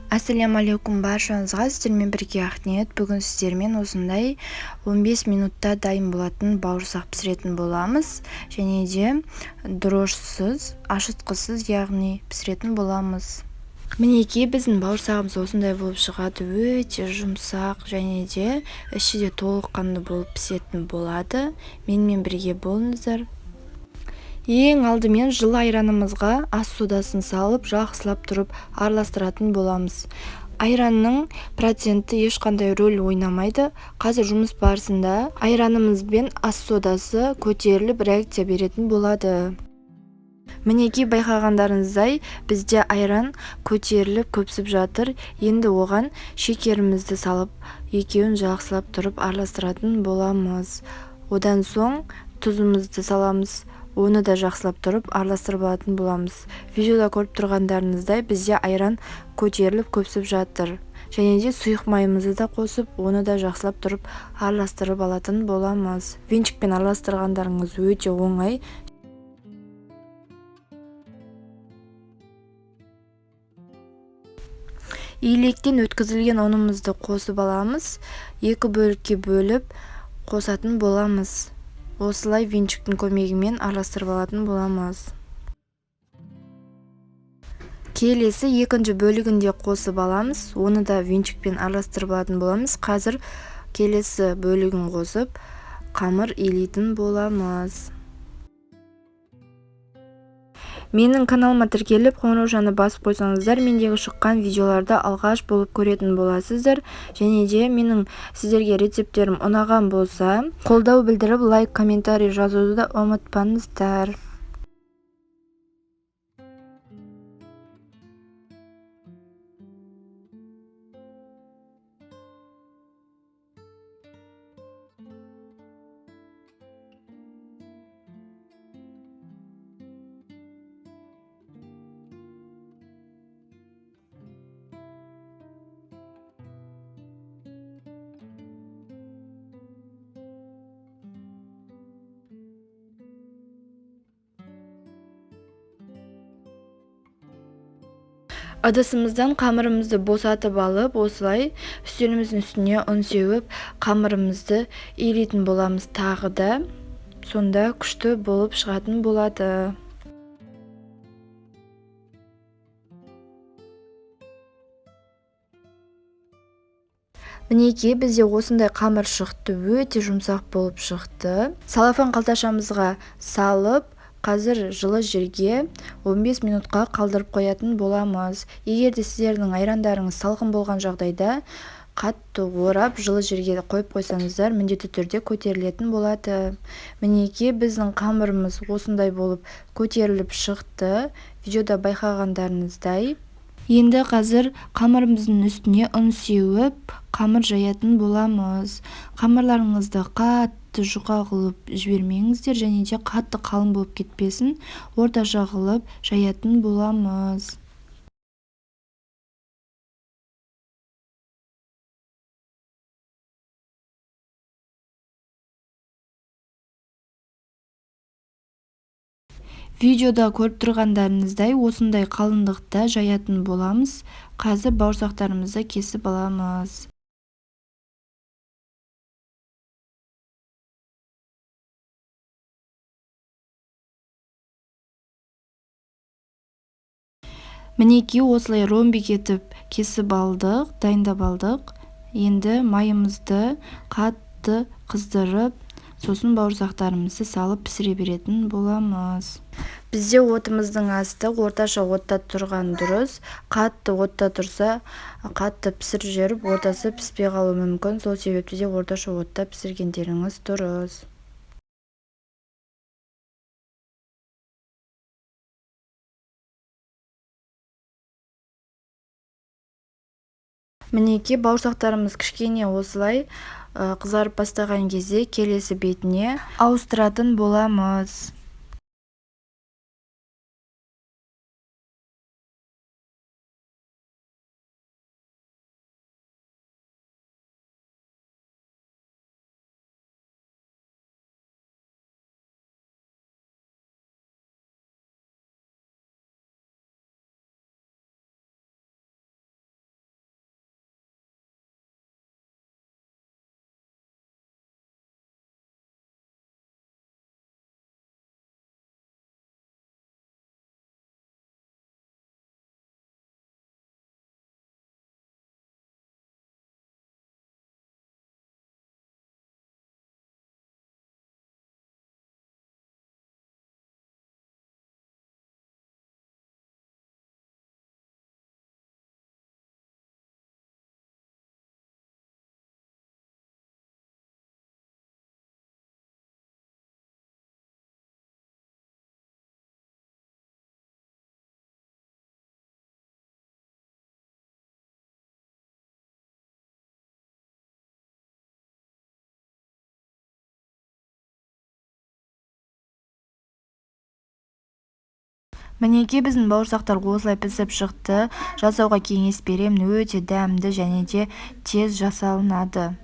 Ассалямалейкум баршаңызға, сіздермен бірге Ақниет. Бүгін сіздермен осындай 15 минутта дайын болатын бауырсақ пісіретін боламыз. Және де дрожжсыз, ашытқысыз, яғни пісіретін боламыз. Мінекей біздің бауырсағымыз осындай болып шығады, өте жұмсақ және де іші де толыққанды болып пісетін болады. Менімен бірге болыңыздар. Ең алдымен жылы айранымызға ас содасын салып, жақсылап тұрып араластыратын боламыз. Айранның проценті ешқандай рөл ойнамайды. Қазір жұмыс барысында айранымыз бен ас содасы көтеріліп реакция беретін болады. Мінекей байқағандарыңыздай бізде айран көтеріліп көпсіп жатыр. Енді оған шекерімізді салып, екеуін жақсылап тұрып араластыратын боламыз. Одан соң тұзымызды саламыз. Оны да жақсылап тұрып араластырып алатын боламыз. Видеода көріп тұрғандарыңыздай бізде айран көтеріліп көпсіп жатыр. Және де сұйық майымызды да қосып, оны да жақсылап тұрып араластырып алатын боламыз. Венчикпен араластырғандарыңыз өте оңай. Илектен өткізілген ұнымызды қосып аламыз. Екі бөлікке бөліп қосатын боламыз. Осылай венчиктің көмегімен араластырып алатын боламыз. Келесі екінші бөлігінде қосып аламыз. Оны да венчикпен араластырып алатын боламыз. Қазір келесі бөлігін қосып, қамыр илейтін боламыз. Менің каналыма тіркеліп, қоңыраушаны басып қойсаңыздар, мендегі шыққан видеоларды алғаш болып көретін боласыздар. Және де менің сіздерге рецепттерім ұнаған болса, қолдау білдіріп, лайк, комментарий жазуды да ұмытпаңыздар. Ыдысымыздан қамырымызды босатып алып, осылай үстеліміздің үстіне ұн сеуіп, қамырымызды илейтін боламыз тағы да. Сонда күшті болып шығатын болады. Мінекей бізде осындай қамыр шықты, өте жұмсақ болып шықты. Салафан қалташамызға салып, қазір жылы жерге 15 минутқа қалдырып қоятын боламыз. Егер де сіздердің айрандарыңыз салқын болған жағдайда, қатты орап жылы жерге қойып қойсаңыздар, міндетті түрде көтерілетін болады. Мінекей біздің қамырымыз осындай болып көтеріліп шықты. Видеода байқағандарыңыздай. Енді қазір қамырымыздың үстіне ұн сеуіп, қамыр жаятын боламыз. Қамырларыңызды қатты жұқа қылып жібермеңіздер, және де қатты қалың болып кетпесін, орташа қылып жаятын боламыз. Видеода көріп тұрғандарыңыздай осындай қалыңдықта жаятын боламыз. Қазір бауырсақтарымызды кесіп аламыз. Мінекей осылай ромбик етіп кесіп алдық, дайындап алдық. Енді майымызды қатты қыздырып, сосын бауырсақтарымызды салып пісіре беретін боламыз. Бізде отымыздың асты орташа отта тұрған дұрыс. Қатты отта тұрса, қатты пісіріп жіберіп, ортасы піспей қалуы мүмкін. Сол себепті де орташа отта пісіргендеріңіз дұрыс. Мінекей бауырсақтарымыз кішкене осылай қызарып бастаған кезде келесі бетіне ауыстыратын боламыз. Мінекей, біздің бауырсақтар осылай пісіп шықты. Жасауға кеңес беремін, өте дәмді және де тез жасалынады.